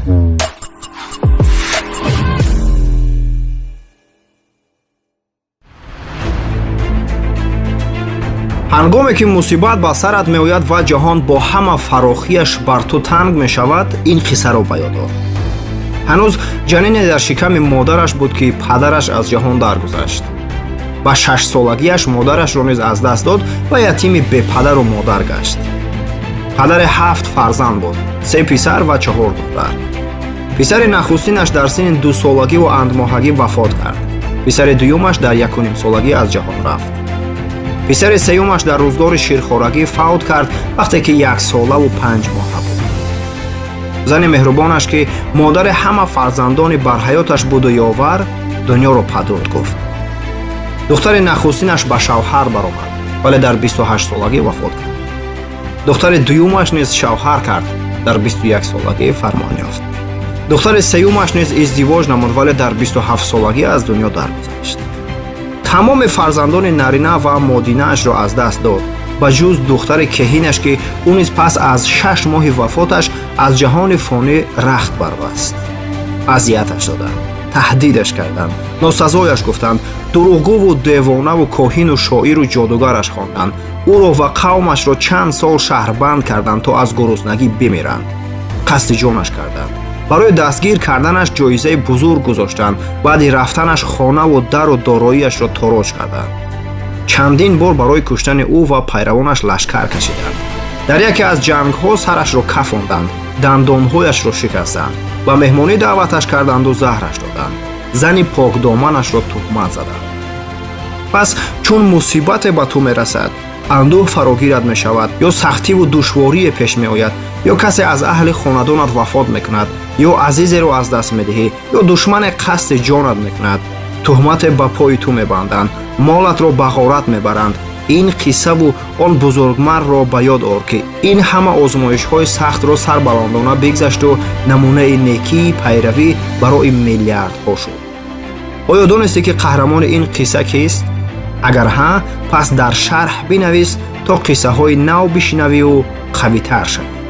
Ҳангоме ки мусибат ба сарат меояд ва ҷаҳон бо ҳама фарохияш бар ту танг мешавад, ин қиссаро ба ёд ор. Ҳанӯз ҷанине дар шиками модараш буд, ки падараш аз ҷаҳон даргузашт. Ба 6-солагиаш модарашро низ аз даст дод ва ятими бепадару модар гашт. Падари 7 фарзанд буд: 3 писар ва 4 духтар. Писари нахустинаш дар синни 2-солагиву андмоҳагӣ вафот кард. Писари дуюмаш дар 1,5-солагӣ аз ҷаҳон рафт. Писари сеюмаш дар рӯзгори ширхорагӣ фавт кард, вақте ки 1 солаву 5 моҳа буд. Зани меҳрубонаш, ки модари ҳама фарзандони барҳаёташ буду ёвар, дунёро падруд гуфт. Духтари нахустинаш ба шавҳар баромад, вале дар 28-солагӣ вафот кард. Духтари дуюмаш низ шавҳар кард, дар 21-солагӣ фармон ёфт. Духтари сеюмаш низ издивоҷ намуд, вале дар 27-солагӣ аз дунё даргузашт. Тамоми фарзандони нарина ва модинаашро аз даст дод, ба ҷуз духтари кеҳинаш, ки ӯ низ пас аз 6 моҳи вафоташ аз ҷаҳони фонӣ рахт барбаст. Азияташ доданд, таҳдидаш карданд, носазояш гуфтанд, дурӯғгӯву девонаву коҳину шоиру ҷодугараш хонданд. Ӯро ва қавмашро чанд сол шаҳрбанд карданд, то аз гуруснагӣ бимиранд. Қасди ҷонаш карданд, барои дастгир карданаш ҷоизаи бузург гузоштанд. Баъди рафтанаш хонаву дару дороиашро тороҷ карданд. Чандин бор барои куштани ӯ ва пайравонаш лашкар кашиданд. Дар яке аз ҷангҳо сарашро кафонданд, дандонҳояшро шикастанд, ба меҳмонӣ даъваташ карданду заҳраш доданд, зани покдоманашро туҳмат заданд. Пас чун мусибате ба ту мерасад, андӯҳ фарогират мешавад ё сахтиву душворие пеш меояд, ё касе аз аҳли хонадонат вафот мекунад, ё азизеро аз даст медиҳӣ, ё душмане қасди ҷонат мекунад, туҳмате ба пои ту мебанданд, молатро ба ғорат мебаранд, ин қиссаву он бузургмардро ба ёд ор, ки ин ҳама озмоишҳои сахтро сарбаландона бигзашту намунаи некии пайравӣ барои миллиардҳо шуд. Оё донистӣ, ки қаҳрамони ин қисса кист? Агар ҳа, пас дар шарҳ бинавис, то қиссаҳои нав бишнавиву қавитар шавӣ.